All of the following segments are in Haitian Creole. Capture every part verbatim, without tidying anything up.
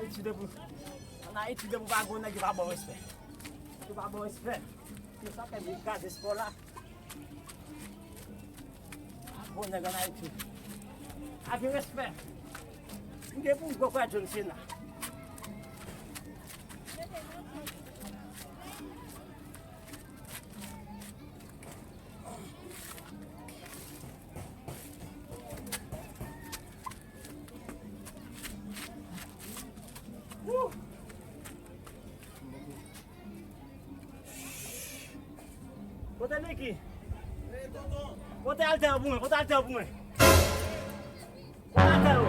Ayiti depi, ann Ayiti depi w pa gwo nèg, yo pa ba w respè. Yo pa ba w respè. Se sa fè m kraze espò la. Pa gwo nèg ann Ayiti. Pa gen respè. M gen pou m gwo kwè John Cena. Kote Niki? Pote altè yo pou mwen, pote altè yo pou mwen. Pote altè yo.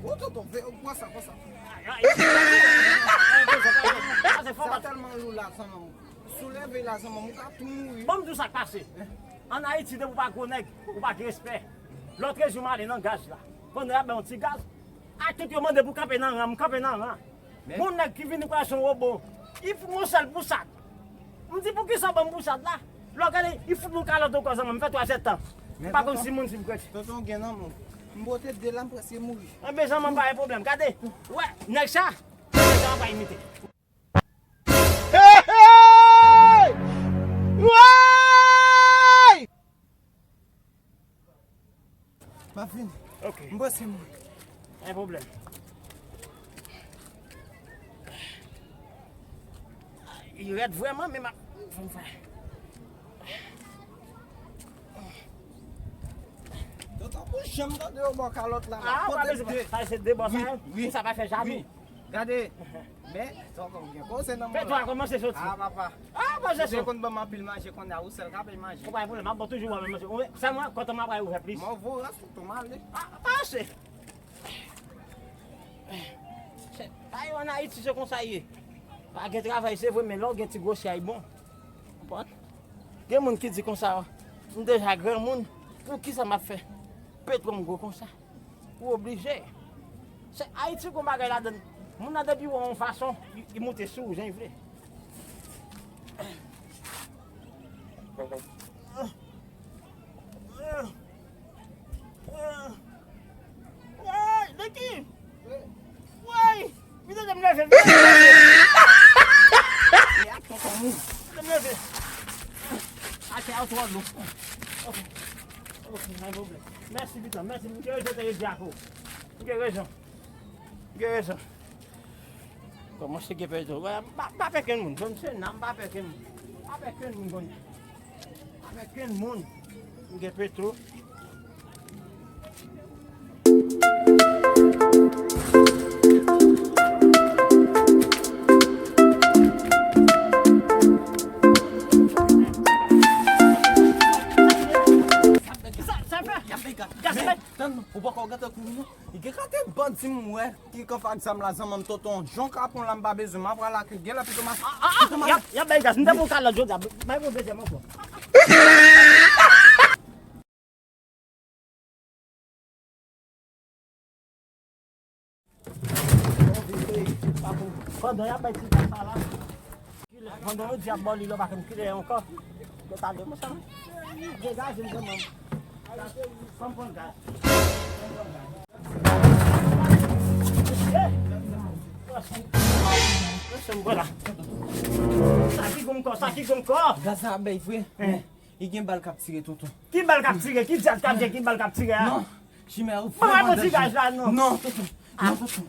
Ou tonton, pran sa, pran sa. Sa tèlman lou la, zanmi m. Souleve la, zanmi m, ou ka tou mouri. Ban m di w sa k pase. Ann Ayiti, depi w pa gwo nèg, ou pa gen respè. Lòt rejyon m ale nan gaz la. Pandan y ap bay yon ti gaz, a tout yo mande pou kanpe nan ran, m kanpe nan ran. Bon nèg ki vini kwè se yon wobo. Li fout mwen yon sèl pousad. M di, "Poukisa w ban m pousad la?" Lè w gade, li fout mwen kalòt ankò, zanmi m, fè twazèdtan. M pa konn si moun si m kredi. Tonton gen nan moun. M bote de la, m prèske mouri. Enben, zanmi m, pa gen pwoblèm. Gade, wè, nèg sa, nèg sa pa imite. Hey, hey! Woy! M ap vini. Ok. M prèske mouri. Pa gen pwoblèm. Li rèd vrèman, men m ap fè m fè. Tonton, pou janm tande yo bò kalòt la. Ah, pa bezwen. Sa se de bò sa, wi. Pou sa pa fè jalou. Gade. Men, sa w gen koze nan men w la. Petro a kòmanse soti. Ah, papa. Ah, pa jese. Ou konn ban m anpil manje kounye a, ou sèl k ap manje. Ou pa gen pwoblèm, m ap ba w toujou, w ap manje. Ou, sèlman, kòt an m ap wè ouvè plis. Mwen voye tout ton male. Ah, pa jese. Ay, ann Ayiti, se konsa ye. Pa gen travay, se vre, men lè w gen ti gwosè a, li bon. Konprann? Gen moun ki di konsa, "M deja granmoun, poukisa m ap fè Petro m gwo konsa?" Ou oblije. Se Ayiti gon bagay ladann. Moun nan depi wè yon fason, li, li moute sou ou jan li vle. Woy, Niki! Woy! Vite, ede m leve, vite, ede m leve. Ede m leve. Atè a twò lou. Ok. Ok, pa gen pwoblèm. Mèsi, Piton. Mèsi. M gen rezon te redi ak ou. M gen rezon. M gen rezon. Kòmanse gen pèdi. M pa, m pa pè kenn moun. John Cena, m pa pè kenn moun. M pa pè kenn moun kounye a. M pa pè kenn moun. M gen Petro. Sa, sa fè? Gaz, gaz, gaz. Tann, ou poko gate kouri non. Li gen kate bandi m wè ki kanpe ak zam la, zanmi m, tonton. Jan w ka pran la, m pa bezwen, m ap pral ak li. Gen lè pito m a, pito m a. Y ap, y ap bay gaz. M te pran kalòt jodi a. Bay mwen dezyèm ankò. Pandan y ap bay ti gaz sa la. Pandan yo di y ap ba w li, lè w pa konn kilè ankò. Yo ta de mwen sa. Degaje m zanmi m. Fò m pran gaz. Fò m pran gaz. Hey! Wè sa m wè la. Sa ki gwo ankò, sa ki gwo ankò. Gaz la ap bay vre. Li gen bal k ap tire, tonton. Ki bal k ap tire? Ki djab k ap gen ki bal k ap tire a? Non. Chimè ou vrèman danjere. Ban mwen ti gaz la, non. Non, tonton. Non, tonton.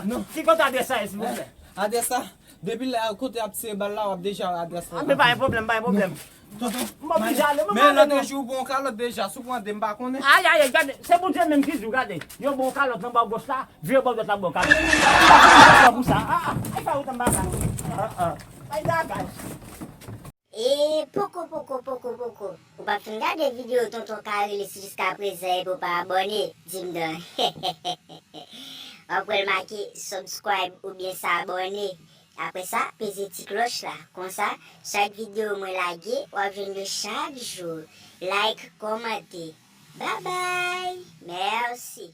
Non. Ki kote adrès sa ye, silvouplè? Adrès la, depi lè kote ap tire bal la, w ap deja wè adrès la. Ah, men pa gen pwoblèm, pa gen pwoblèm. Tonton. M oblije ale, men lòt jou ou pran yon kalòt deja, si w pran de, m pa konnen. Ay, ay, ay, gade, se Bondye menm ki di w, gade. Yo ba w kalòt nan bò gòch la, vire bò dwat la ba w kalòt. Pou sa. Ah, ah, ay, pa ou tann bagay. Ah, ah. Ay, bagay. E poko, poko, poko, poko. Ou pa fin gade videyo Tonton Karelis jiskaprezan epi w pa abòne? Di m non. W ap wè l make subscribe oubyen s'abonner. Apre sa, peze ti klòch la. Konsa, chak videyo mwen lage, w ap jwenn yo chak jou. Like, kòmante. Babay! Mèsi!